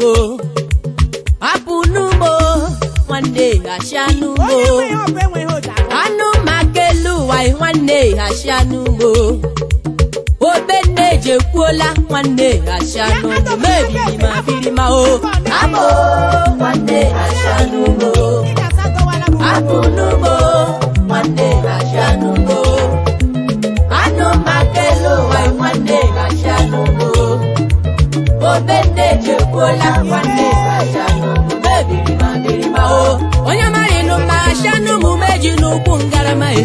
n'ugbo hapụ n'ugbo nwanne ghachia n'ugbo anụ maka elu ụwa nwanne ghachia n'ugbo obenne jekwuola nwanne ghachia n'ugbo mebiri ma biri ma o amo nwanne ghachia n'ugbo hapụ n'ugbo nwanne ghachia n'ugbo anụ maka elu ụwa nwanne ghachia n'ugbo obenne jekwuola nwanne ghachia n'ugbo mebiri ma biri ma o onye mara ịnụ ma ghachia n'ụmụ meji n'ụkwụ ngarama e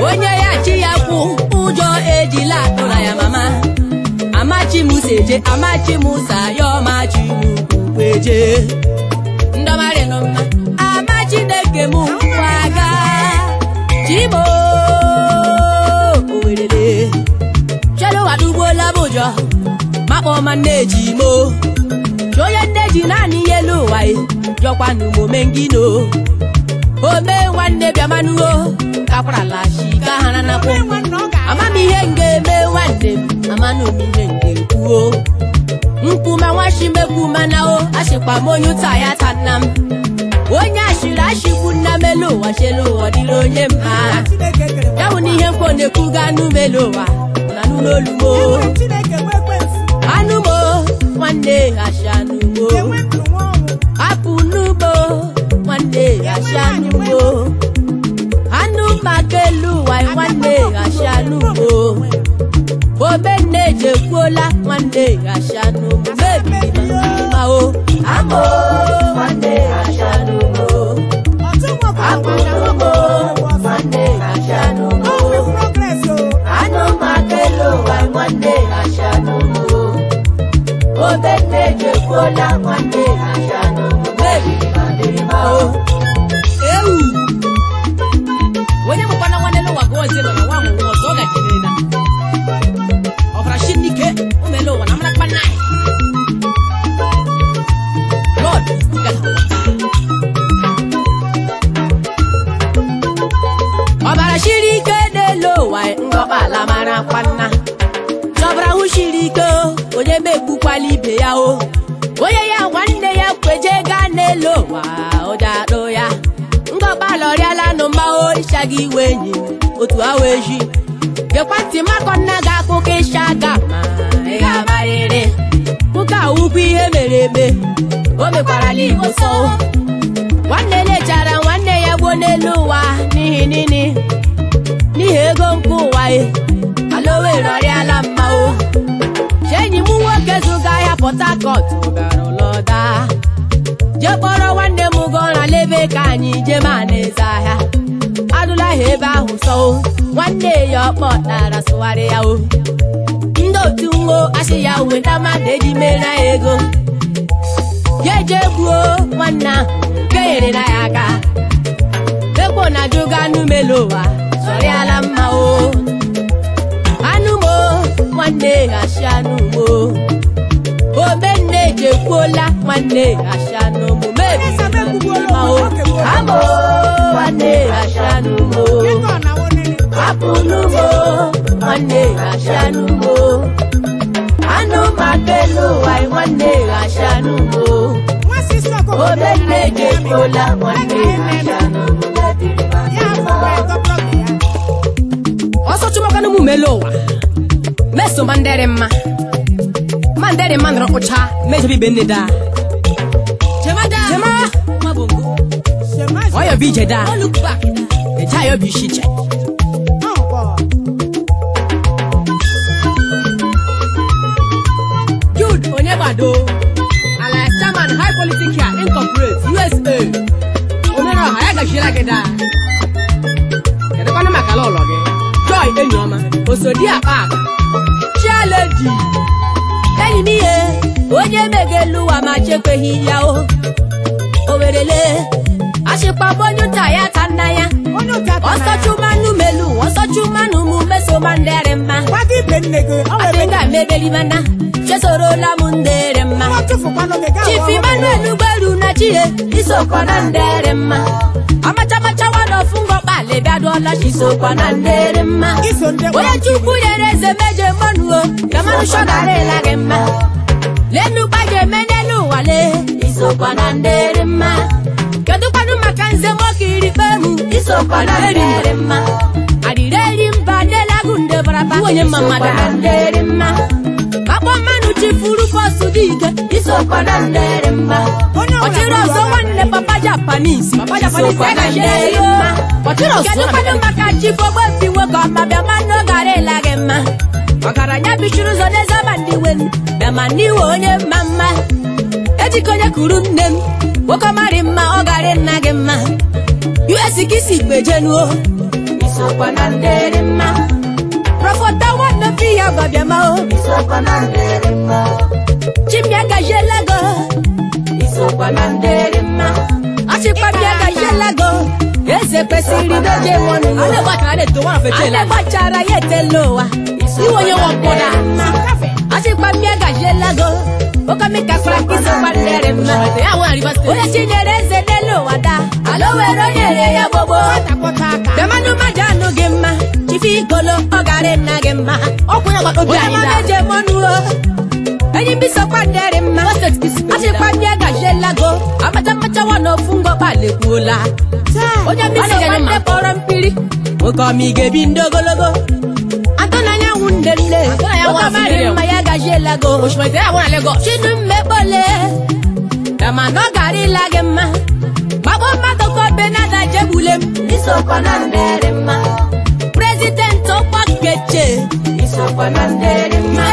onye ya chi ya kwụ ụjọ ejila atụra ya mama amachi musa eje amachi musa ya ọmachi mukwu eje ndọmarị nụ mma ama Chineke m kwaga chimo owerele cheluwa dugbola m ụjọ makpọma nne ji mo onye nne ji naanị ihe elu ụwa jọkwanụ m omengino ome nwanne bịamanuo kaprala shika ha na nakwo amam ihe nga-eme nwanne m amanụ m ihe nga-ekwuo nkwuma nwashimekwu mana o ashịkwa m onye ụta ya ta nna m onye ashịrị ashịkwu nna m elu ụwa chelu ụwa dịrị onye mma ya bụ na ihe mkpọ na-ekwuga anụ m elu ụwa na n'ụlọ mo anụ mo nwanne ghachi anụ mo hapụ n'ugbo nwanne ghachi anụ mo anụ maka elu ụwa nwanne ghachi anụ mo obenne jekwuola nwanne ghachi anụ mo mebiri ma o amo nwanne ghachi anụ mo hapụ n'ugbo nwanne ghachi anụ mo anụ maka elu ụwa nwanne ghachi anụ mo obenne jekwuola nwanne ghachi anụ mo mebiri ma biri ma o ewu onye mụkwana nwanne n'ụwa gụọ nze nọ na nwa nwụrụ ọzọ ọ gajiri na ọbara shi n'ike umele ụwa na marakpa nai Lord is bigger than water. Ọbara shiri ike n'elu ụwa ngọkpala mara kwanna chọbara hụ shiri ike onye megbukwala ibe ya o onye ya nwanne ya kweje gaa n'elu ụwa ụja akpụ ya ngọkpala ọrịala nụ mma o ịchaghị iwe enyi otu awa eji gekwa ntị makọ nna gị akụkọ ịsha ga ma ị ga-amarịrị nwoke a wukwu ihe mere eme o mekwarala Igbo sọ nwanne lechara nwanne ya gbuo n'elu ụwa n'ihi nini n'ihi ego nke ụwa e ala owere ọrịala mma o chenyi m nwoke zụga ahịa Port Harcourt bịara ụlọ daa jee kpọrọ nwanne m gị ọra lebe ka anyị jee ma na-eze ahịa adụla ha ebe ahụ sọ nwanne ya ọkpọtara sụgharị ya o ndị otu nwo asị ya weta mmadụ eji mere ya ego ya eje gbuo nwanne ahụ nke nyere na ya aka ekwo na jụga anụ melu ụwa sọrịala mma o anụ mo nwanne ghachi anụ mo omenne jekwuola nwanne ghachi anụ mo mebiri ma o amo nwanne ghachi anụ mo hapụ n'ugbo nwanne ghachi anụ mo anụ maka elu ụwa nwanne ghachi anụ mo obenne jekwuola nwanne ghachi anụ mo mebiri ma ọsọ chụmakwanụ m melu ụwa meso ma ndere mma ma ndere mma nọrọ ụcha mejebe ibe nne daa jema ọyọ bụ ije daa eje ayọ bụ isi iche Jude Onyegbado ala chairman High Politic Incorporate USA omere ọha ya gachiela gị daa kedụkwanụ maka ala ụlọ gị Joy enyi ọma osodi akpa akpa chialedi enyi m ihe onye megelu ụwa ma chekweghị ya o owerele achịkwa m onye ụta ya ta nna ya ọsọchumanụ melu ọsọchumanụ mụ mesoma ndere mma adịga meberi mana chesorola m ndere mma Chief Emmanuel Ugberu na chie isokwa na ndere mma amachamacha wadọfụ ngọkpala bịaduola chisokwa na ndere mma onye Chukwu nyere eze meje mmanụ o ka mmanụ shọgarịla gị mma lenu gbaje eme n'elu ụwa. ụwa lee isokwa na ndị mma kedụkwanụ maka nze nwoke iri kpemu isokwa na ndị mma adịrị mba n'elagụ ndị baraba onye mma mmadụ ndị mma akpọ mmanụ chifuru bọsụ dị ike isokwa na ndị mma ọchịrị ọzọ nwanne papa Japanese isokwa na ndị mma kedụkwanụ maka chifu ogbefi nwoke ọma bịa mmanụ gara ịla gị mma ọgaranya bichiri ụzọ n'eze ma ndị wenu bịa ma n'iwe onye mma mma ejikọ onye kuru nne m nwoke ọmarị mma ọ gara nna gị mma US kisi gbejenuo isokwa na ndị mma prọfọta nwanne fi ya gwabịama o isokwa na ndị mma chimya gajiela go isokwa na ndị mma achịkwa bịa gajiela go eze kwesịrị doje mọnụ ale gbachara ya etela ụwa iwe onye nwọkpọda achịkwa bịa gajiela go okamika frankis gbalịrị mma onye chinyere eze n'elu ụwa daa ala o were onye ya gbogbo bịamanụ mmadụ anụ gị mma chifi ikolo ọ gara nna gị mma onye mama eje mọnụ o enyi mbisokwa ndịrị mma achịkwa ndị agajiela go amacha mmachawa na ofu ngọkpa lekwuola onye mbisokwa ndị kpọrọ mpiri nwoke ọma ị ga-ebi ndị ogologo anyanwụ nne nne nwoke ọmarị mma ya gajiela go chinu mmekpole kama na ọ gara ịla gị mma gbagbo mmadụ ka obenada jegbule m isokwa na ndị mma prezidenti ọkpakeche isokwa na ndị mma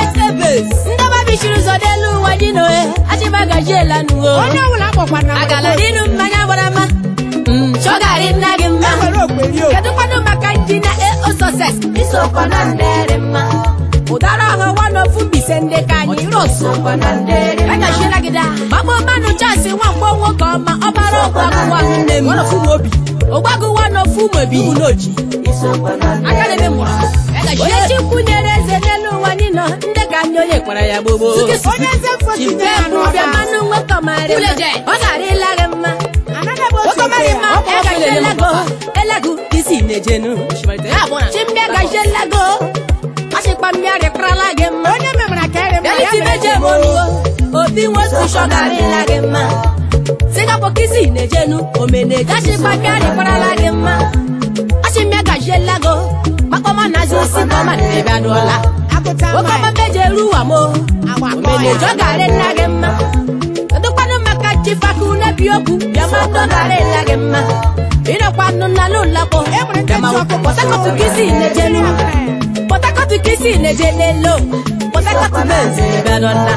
ndọba bichiri ụzọ n'elu ụwa ji noe achịba gajiela nuo agala dịnụ mmanya gbara mma chọgarị nna gị mma kedụkwanụ maka injinia AO Success isokwa na ndị mma ụdara ọhụ nwa mbise ndị ka anyị isokwa na ndị mma gbagbo mmanụ chasị nwamkpọ nwoke ọma ọbara ọgbagụwa nne m ọgbagụwa n'ofu mobi onye chikwunyere eze n'elu ụwa nọ ndị ka anyị onye kwara ya gbogbo chifebu bịa mmanụ nwoke ọmarị ọ gara ịla gị mma nwoke ọmarị mma agajiela elagu isi na-ejenu chimbịa gajiela go achịkwa mmịa rịkwarala gị mma obi nwotu shọgara ịla gị mma Singapore kisi na-ejenu omeneje achịkwa mmịa rịkwarala gị mma achịmmịa gajiela go makpọma na-azụ osi kọma na-ebe anụọla nwoke ọma meje ruwa mo omeneje ọ gara nna gị mma kedụkwanụ maka chifaku n'ebi okwu bịama ndụ gara ịla gị mma ịnọkwanụ na n'ụlọkpọ bịama Port Harcourt kisi na-ejenu Port Harcourt kisi na-eje n'elu Port Harcourt benz bịa nọ na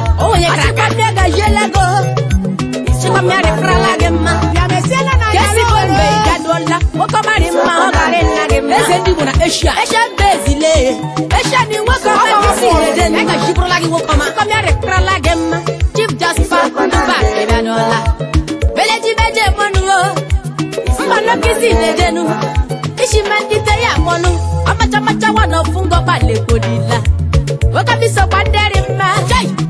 achịkwa mmịa gajiela go chịkwa mmịa rịkwarala gị mma kesi bombe gaduola nwoke ọmarị mma ọ gara nna gị mma eze ndị Igbo na Asia Asia bezile Asia ni nwoke ọma kisi na-eje nwoke ọma rịkwarala gị mma Chief Jasper Nduba bịa n'ọla beleji beje mọnụ o mmanụ kisi na-ejenu isi mmalite ya mọnụ amachamachawa na ofu ngọkpa lekwodila nwoke bisokwa ndị mma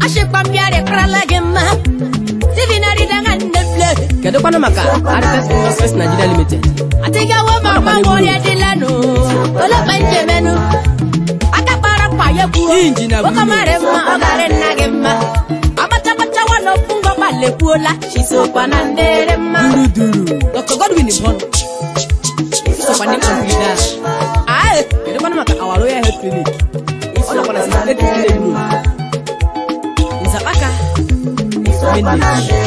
achịkwa mmịa rịkwarala gị mma kedụkwanụ maka Harvest Industries Nigeria Limited atigawo mama nwere dịlanụ olekpe njemenu aka kpara mkpa ya kwuo nwoke ọmarị mma ọ gara nna gị mma amachamachawa na ofu ngọkpa lekwuola chisokwa na ndị mma duru Dr. Godwin Mbonu isokwa ndị kọmpụta kedụkwanụ maka our Royal Health Clinic ọ nọkwa na 68 Village Road Nzapaka Menage.